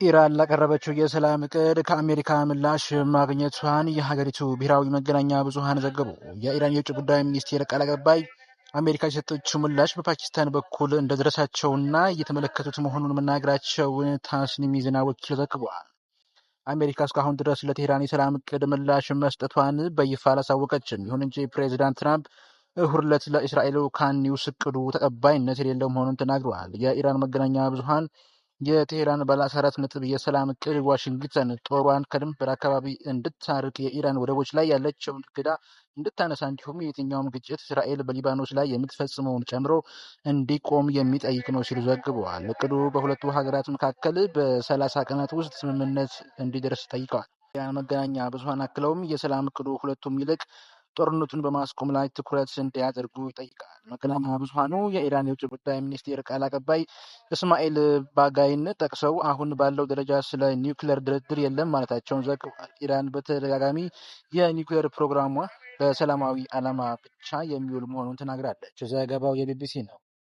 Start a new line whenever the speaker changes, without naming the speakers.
ኢራን ላቀረበችው የሰላም እቅድ ከአሜሪካ ምላሽ ማግኘቷን የሀገሪቱ ብሔራዊ መገናኛ ብዙኃን ዘገቡ። የኢራን የውጭ ጉዳይ ሚኒስቴር ቃል አቀባይ አሜሪካ የሰጠችው ምላሽ በፓኪስታን በኩል እንደደረሳቸውና እየተመለከቱት መሆኑን መናገራቸውን ታስኒም የዜና ወኪል ዘግቧል። አሜሪካ እስካሁን ድረስ ለቴህራን የሰላም እቅድ ምላሽ መስጠቷን በይፋ አላሳወቀችም። ይሁን እንጂ ፕሬዚዳንት ትራምፕ እሁድ ዕለት ለእስራኤሉ ካን ኒውስ እቅዱ ተቀባይነት የሌለው መሆኑን ተናግረዋል። የኢራን መገናኛ ብዙኃን የቴሄራን ባለ 14 ነጥብ የሰላም እቅድ ዋሽንግተን ጦሯን ከድንበር አካባቢ እንድታርቅ፣ የኢራን ወደቦች ላይ ያለችውን እገዳ እንድታነሳ፣ እንዲሁም የትኛውም ግጭት እስራኤል በሊባኖስ ላይ የምትፈጽመውን ጨምሮ እንዲቆም የሚጠይቅ ነው ሲሉ ዘግበዋል። እቅዱ በሁለቱ ሀገራት መካከል በ30 ቀናት ውስጥ ስምምነት እንዲደርስ ጠይቀዋል። የኢራን መገናኛ ብዙኃን አክለውም የሰላም እቅዱ ሁለቱም ይልቅ ጦርነቱን በማስቆም ላይ ትኩረት እንዲያደርጉ ይጠይቃል። መገናኛ ብዙኃኑ የኢራን የውጭ ጉዳይ ሚኒስቴር ቃል አቀባይ እስማኤል ባጋይን ጠቅሰው አሁን ባለው ደረጃ ስለ ኒውክሌር ድርድር የለም ማለታቸውን ዘግቧል። ኢራን በተደጋጋሚ የኒውክሌር ፕሮግራሟ ለሰላማዊ ዓላማ ብቻ የሚውል መሆኑን ተናግራለች። ዘገባው የቢቢሲ ነው።